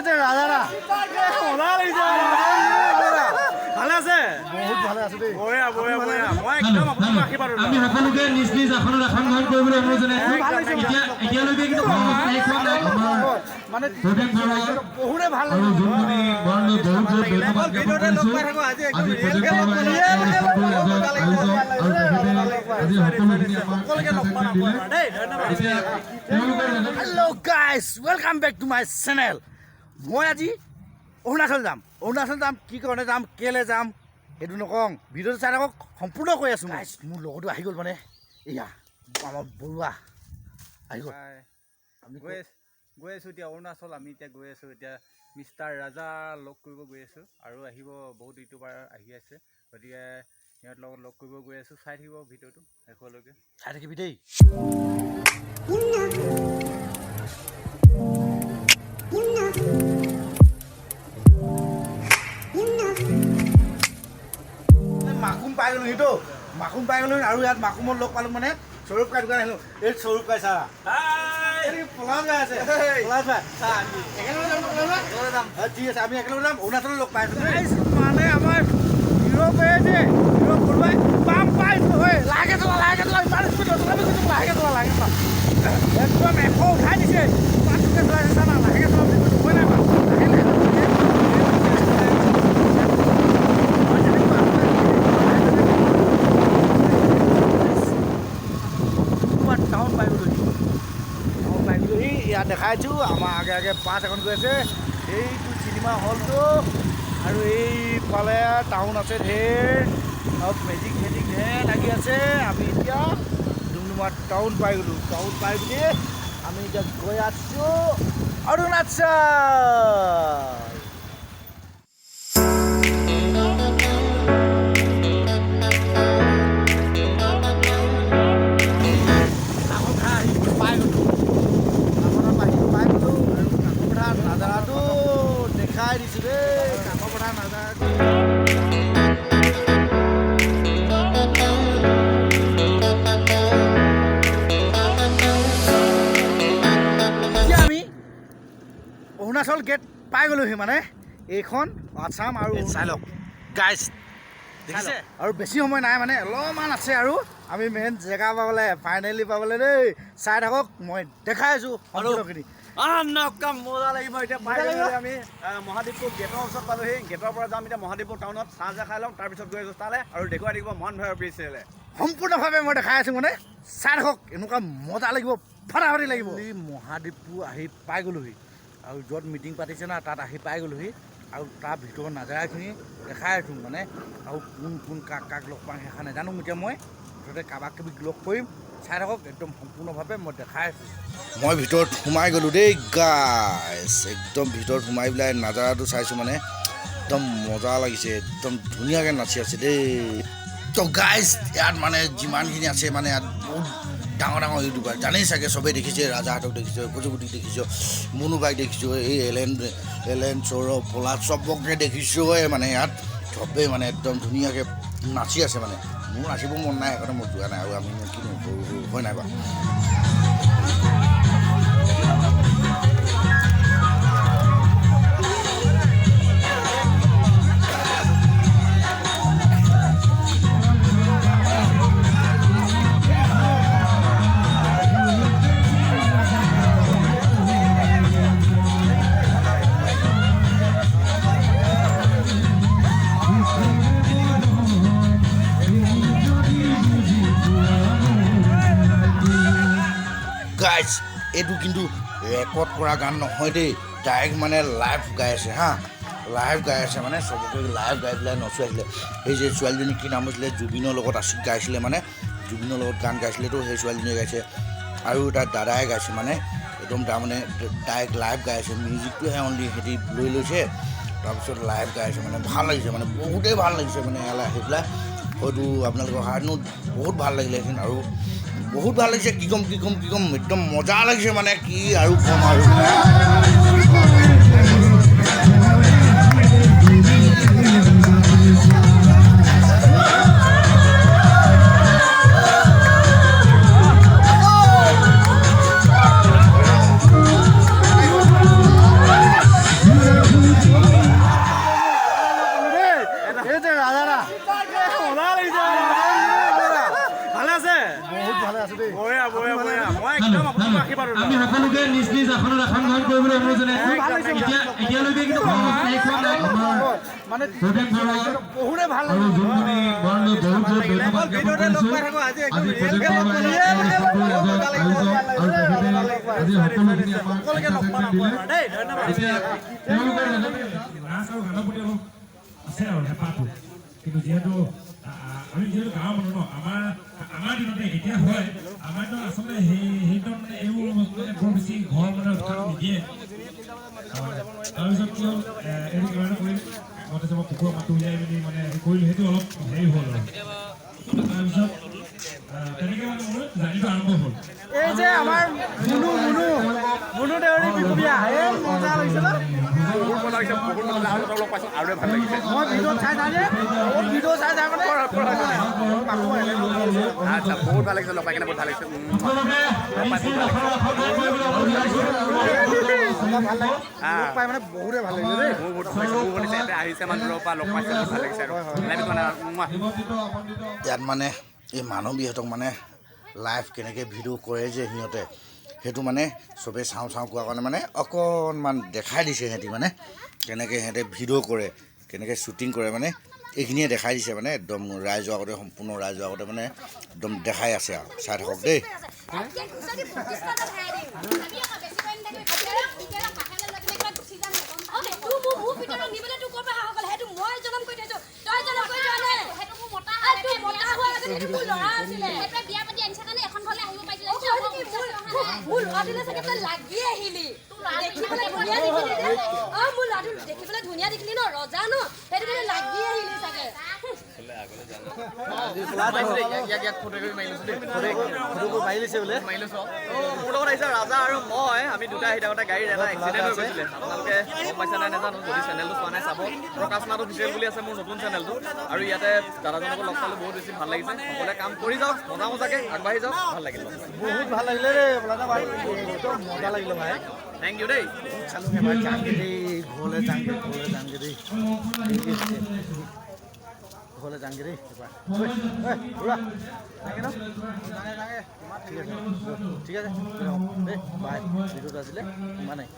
যে ৰাজা। মজা লাগিছে। ভালে আছে? বহুত ভালে আছো দেই। বঢ়িয়া, বঢ়িয়া, বঢ়িয়া। মই একদম আপোনালোকৰ আশীৰ্বাদ। আমি সকলোকে নিজ নিজ আসনত আসন গ্ৰহণ কৰিবলৈ অনুৰোধ জনাইছো। এতিয়া এতিয়ালৈকে কিন্তু সমালোচনা শেষ হোৱা নাই আমাৰ। মানে প্ৰদীপ বৰুৱা বহুতে ভাল আৰু লাগিছে। জোনমণি বৰালৈ বহুত বহুত ধন্যবাদ জ্ঞাপন কৰিছো। আজি প্ৰদীপ বৰুৱাই এই অনুষ্ঠানটোৰ এজন আয়োজক আৰু তেখেতে আজি সকলোখিনি আমাক entertainment দিলে। এতিয়া তেওঁলোকৰ মাজত Hello guys, welcome back to my channel. মই আজি অৰুণাচল যাম। অৰুণাচল যাম, কি কাৰণে যাম, কেলৈ যাম, সেইটো নকওঁ। ভিডিঅ'টো চাই থাকক, সম্পূৰ্ণ কৈ আছোঁ। গাইজ, মোৰ লগতো আহি গ'ল, মানে এয়া আমাৰ বৰুৱা আহি গ'ল। আমি গৈ আছোঁ এতিয়া অৰুণাচল। আমি এতিয়া গৈ আছোঁ, এতিয়া মিষ্টাৰ ৰাজা লগ কৰিব গৈ আছোঁ আৰু আহিব বহুত ইউটিউবাৰ আহি আছে। গতিকে সিহঁতৰ লগত লগ কৰিব গৈ আছোঁ। চাই থাকিব ভিডিঅ'টো শেষলৈকে। চাই থাকিবি দেই। মাকুম পাই গ'লো সিটো, মাকুম পাই গ'লো আৰু ইয়াত মাকুমত লগ পালোঁ, মানে স্বৰূপ কাই দোকান আহিলোঁ। এই স্বৰূপ কাই চাৰা, এই পলাশ ভাই আছে। পলাশ ভাই, একেলগে যাম ন, পলাশ ভাই? ঠিক আছে, আমি একেলগে যাম অৰুণাচলত। লগ পাই আছোঁ। মানে আমাৰ হিৰ' যে হিৰ' বৰুৱাই পাম পাইছোঁ। হয়, লাহেকৈ চলা, লাহেকৈ চলা। ইমান স্পীড নচলাবি কিন্তু, লাহেকৈ চলা, লাহেকৈ চলা। একদম 100 উঠাই দিছে। ইমান স্পীড চলাইছে, চা না। লাহেকৈ চলা বুলি কৈছোঁ, হয় নাই বাৰু? লাহে লাহে। টাউন পাই গ'লোহি, টাউন পাই গ'লোহি। ইয়াত দেখাইছোঁ, আমাৰ আগে আগে বাছ এখন গৈ আছে। এইটো চিনেমা হলটো আৰু এইফালে টাউন আছে ঢেৰ আৰু মেজিক চেজিক ঢেৰ লাগি আছে। আমি এতিয়া ডুমডুমা টাউন পাই গ'লোঁ। টাউন পাই পিনি আমি এতিয়া গৈ আছোঁ অৰুণাচল। কাকপথাৰ আহি পাই গ'লোঁ, কাকপথাৰ আহি পাই গ'লোঁ আৰু কাকপথাৰ নাজাৰাটো দেখাই দিছোঁ দেই, কাকপথাৰ নাজাৰাটো। এতিয়া আমি অৰুণাচল গেট পাই গ'লোহি, মানে এইখন আছাম আৰু চাই লওক গাইজ, দেখিছে? আৰু বেছি সময় নাই, মানে অলপমান আছে আৰু আমি মেইন জেগা পাবলৈ, ফাইনেলি পাবলৈ দেই। চাই থাকক, মই দেখাই আছোঁ সম্পূৰ্ণখিনি। মজা লাগিব। এতিয়া পাই গ'লো আমি মহাদেৱপুৰ গেটৰ ওচৰত পালোহি। গেটৰ পৰা যাম এতিয়া মহাদেৱপুৰ টাউনত, চাহ চাহ খাই ল'ম, তাৰপিছত গৈ আছোঁ তালৈ আৰু দেখুৱাই থাকিব মন ভাইৰ পিছলে। সম্পূৰ্ণভাৱে মই দেখাই আছোঁ, মানে চাই থাকক, এনেকুৱা মজা লাগিব, ফাটাফাটি লাগিব। এই মহাদেৱপুৰ আহি পাই গ'লোহি আৰু য'ত মিটিং পাতিছে না, তাত আহি পাই গ'লোহি আৰু তাৰ ভিতৰৰ নাজাৰাখিনি দেখাই আছোঁ। মানে আৰু কোন কোন কাক কাক লগ পাওঁ সেইখন নাজানো এতিয়া মই, মুঠতে কাৰোবাক কাবি লগ কৰিম। চাই থাকক, একদম সম্পূৰ্ণভাৱে মই দেখাই আছোঁ। মই ভিতৰত সোমাই গ'লোঁ দেই গাইছ। একদম ভিতৰত সোমাই পেলাই নাজাৰাটো চাইছোঁ, মানে একদম মজা লাগিছে, একদম ধুনীয়াকৈ নাচি আছে দেই। তো গাইজ, ইয়াত মানে যিমানখিনি আছে, মানে ইয়াত বহুত ডাঙৰ ডাঙৰ ইউটিউবাৰ জানেই চাগে চবেই দেখিছে। ৰাজাহঁতক দেখিছোঁ, কচুগুটিক দেখিছোঁ, মুনুবাইক দেখিছোঁ, এই এলেন এলেন সৌৰভ, পলাশ চবকে দেখিছোঁ। মানে ইয়াত চবেই মানে একদম ধুনীয়াকৈ নাচি আছে। মানে মোৰ নাচিব মন নাই, সেইকাৰণে মই যোৱা নাই। আৰু আমি কিনো সৰু সৰু, হয় নাই বাৰু? গাইজ, এইটো কিন্তু ৰেকৰ্ড কৰা গান নহয় দেই, ডাইৰেক্ট মানে লাইভ গাই আছে। হা, লাইভ গাই আছে, মানে চবকে লাইভ গাই পেলাই নচুৱাইছিলে। সেই যে ছোৱালীজনী কি নাম আছিলে, জুবিনৰ লগত আছিল, গাইছিলে, মানে জুবিনৰ লগত গান গাইছিলেতো, সেই ছোৱালীজনীয়ে গাইছে আৰু তাৰ দাদাই গাইছে। মানে একদম তাৰমানে ডাইৰেক্ট লাইভ গাই আছে। মিউজিকটোহে অনলি সিহঁতি লৈ লৈছে, তাৰপিছত লাইভ গাই আছে। মানে ভাল লাগিছে, মানে বহুতেই ভাল লাগিছে। মানে ইয়ালৈ আহি পেলাই হয়তো আপোনালোকৰ কাৰণেও বহুত ভাল লাগিলে সেইখিনি আৰু বহুত ভাল লাগিছে। কি ক'ম, কি ক'ম, কি ক'ম, একদম মজা লাগিছে। মানে কি আৰু ক'ম আৰু। আমি সকলোকে নিজ নিজ আসনত আসন গ্ৰহণ কৰিবলৈ অনুৰোধ জনাইছো। এতিয়ালৈকে কিন্তু সমাগম শেষ হোৱা নাই। আমাৰ মানে প্ৰদীপ বৰুৱা বহুতে ভাল আৰু লাগিলে। জোনমণি বৰালৈ বহুত বহুত ধন্যবাদ জ্ঞাপন কৰিছো। আজি প্ৰদীপ বৰুৱাই এই অনুষ্ঠানটোৰ এজন আয়োজক আৰু তেখেতে আজি সকলোখিনি আমাক entertainment দিলে। এতিয়া তেওঁলোকৰ লগতে নাচ আৰু গানৰ প্ৰতি অলপ আছে আৰু হেঁপাহটো। কিন্তু যিহেতু আমি যিহেতু গাঁৱৰ মানুহ ন, আমাৰ দিনতে এতিয়া হয়, আমাৰ দিনত আচলতে সেই দিনত মানে এইবোৰ মানে বৰ বেছি ঘৰৰ মানে উৎসাহ নিদিয়ে। তাৰপিছত কি হ'ল, এইটো কিবা এটা কৰিলোঁ মই, তাৰপিছত মই কুকুৰৰ মাতটো উলিয়াই মেলি মানে কৰিলোঁ, সেইটো অলপ হেৰি হ'ল আৰু তাৰপিছত তেনেকৈ মানে মোৰ জাৰ্ণিটো আৰম্ভ হ'ল। এই যে আমাৰ মুনু মুনু মুনু দেউৰী বিকুবিয়া, এই মজা লাগিছে ন? বহুত মজা লাগিছে, বহুত মজা লাগিছে। আৰু লগ পাইছোঁ আৰু ভাল লাগিছে। মই ভিডিঅ' চাই থাকোঁ, বহুত ভিডিঅ' চাই থাকোঁ। আচ্ছা, বহুত ভাল লাগিছে লগ পাই কিনে, বহুত ভাল লাগিছে। সকলোকে নিজ নিজ আসনত আসন গ্ৰহণ কৰিবলৈ অনুৰোধ জনাইছো। ভাল লাগে লগ পাই, মানে বহুতে ভাল লাগিলে দেই। মোৰ বহুত ভাল লাগিছে, বহুত ভাল লাগিছে। ইয়াতে আহিছে ইমান দূৰৰ পৰা, লগ পাইছে, বহুত ভাল লাগিছে। আৰু লাইফ মানে নিমন্ত্ৰিত আমন্ত্ৰিত ইয়াত মানে এই মানুহবিহঁতক মানে লাইভ কেনেকৈ ভিডিঅ' কৰে যে সিহঁতে, সেইটো মানে চবেই চাওঁ চাওঁ কোৱাৰ কাৰণে মানে অকণমান দেখাই দিছে। সিহঁতি মানে কেনেকৈ সিহঁতে ভিডিঅ' কৰে, কেনেকৈ শ্বুটিং কৰে, মানে এইখিনিয়ে দেখাই দিছে। মানে একদম ৰাইজৰ আগতে, সম্পূৰ্ণ ৰাইজৰ আগতে মানে একদম দেখাই আছে আৰু চাই থাকক দেই। এতিয়া ঘুচা দি 25টা ভৰাই দিম। আমি আকৌ বেছি পানী নাথাকিবি। পিতেৰক বাহিৰলৈ লৈ কিনে কিবা গুচি যাম। অ, তোৰ মোৰ পিতেৰক নিবলৈ তোৰ ক'ৰ পৰা সাহস হ'ল? সেইটো মই জনম কৰি থৈছো। তই জনম কৰি থোৱা নাই। সেইটো মোৰ মতা, তোৰ মতা হোৱাৰ আগতে সেইটো মোৰ ল'ৰা আছিলে। সেইটোৱে বিয়া পাতি আনিছে কাৰণে এখন ঘৰলৈ আহিব পাৰিছিলে। মোৰ ল'ৰাটোলৈ চাগে তই লাগি আহিলি। দেখিবলৈ ধুনীয়া দেখিলি যে। অ, মোৰ ল'ৰাটো দেখিবলৈ ধুনীয়া দেখিলি ন, ৰজা ন, সেইটো কাৰণে লাগি আহিলি চাগে। মোৰ লগত আহিছে ৰাজা আৰু মই। আমি দুটা আহি থাকোঁতে গাড়ীৰ এটা এক্সিডেণ্ট হৈ গৈছিলে। আপোনালোকে গম পাইছে নাই নাজানো। যদি চেনেলটো চোৱা নাই, চাব, প্ৰকাশ নাথ অফিচিয়েল বুলি আছে মোৰ নতুন চেনেলটো। আৰু ইয়াতে দাদাজনকো লগ পালোঁ, বহুত বেছি ভাল লাগিছে। সকলোৱে কাম কৰি যাওক, মজা মজাকে আগবাঢ়ি যাওক। ভাল লাগিল। বহুত ভাল লাগিলে দেই পলাদা ভাই, একদম মজা লাগিলে ভাই। Thank U দেই। চালোঁগে এবাৰ, যাওঁগে দেই ঘৰলৈ, যাওঁগে ঘৰলৈ, যাওঁগে দেই, ঘৰলৈ যাওঁগে দেই এবাৰ। ঐ, ঐ, খুৰা, যাওঁগে ন? ঠিক আছে, ঠিক আছে দেই, বাই। ভিডিঅ'টো আছিলে ইমানেই।